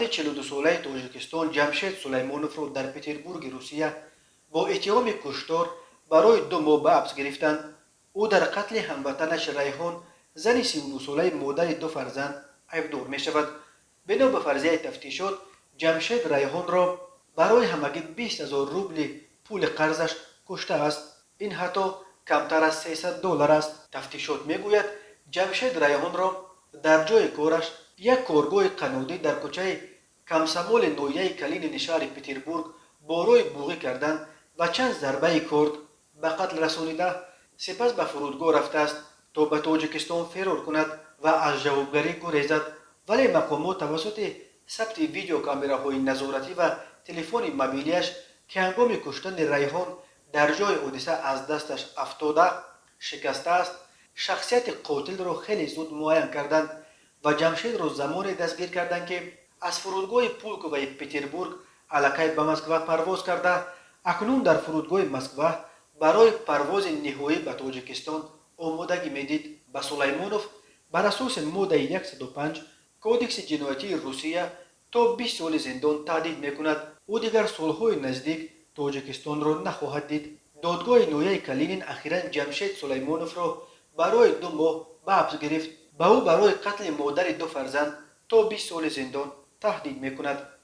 Шаҳрванди 42-солаи Тоҷикистон Ҷамшед Сулаймоновро дар Петербурги Русия бо иттиҳоми куштор барои 2 моҳ ба ҳабс гирифтанд. Ӯ дар қатли ҳамватанаш Райҳон, зани 39-солаи модари ду фарзанд, айбдор мешавад. Бино ба фарзияи тафтишот, Ҷамшед Райҳонро барои ҳамагӣ 20 000 рубли пули қарзаш куштааст. Ин ҳатто камтар аз 300 доллар аст. Тафтишот мегӯяд, Ҷамшед Райҳонро дар ҷои кораш, як коргоҳи қаннодӣ дар кӯчаи Комсомоли ноҳияи Калинини шаҳри Петербург, бо роҳи буғӣ кардан ва чанд зарбаи корд ба қатл расонида, сипас ба фурудгоҳ рафтааст, то ба Тоҷикистон ферор кунад ва аз ҷавобгарӣ гурезад. Вале мақомот тавассути сабти видеокамераҳои назоратӣ ва телефони мобилиаш, ки ҳангоми куштани Райҳон дар ҷои ҳодиса аз дасташ афтода шикастааст, шахсияти қотилро хеле зуд муайян карданд ва Ҷамшедро замоне дастгир карданд, ки аз фурудгоҳи Пулковаи Петербург аллакай ба Москва парвоз карда, акнун дар фурудгоҳи Москва барои парвози ниҳоӣ ба Тоҷикистон омодагӣ медид. Ба Сулаймонов бар асоси моддаи 105 Кодекси ҷиноятии Русия то 20 соли зиндон таҳдид мекунад. Ӯ дигар солҳои наздик Тоҷикистонро нахоҳад дид. Додгоҳи ноҳияи Калинин ахиран Ҷамшед Сулаймоновро барои 2 моҳ ба ҳабс гирифт. Ба ӯ барои қатли модари ду фарзанд то 20 соли зиндон таҳдид мекунад.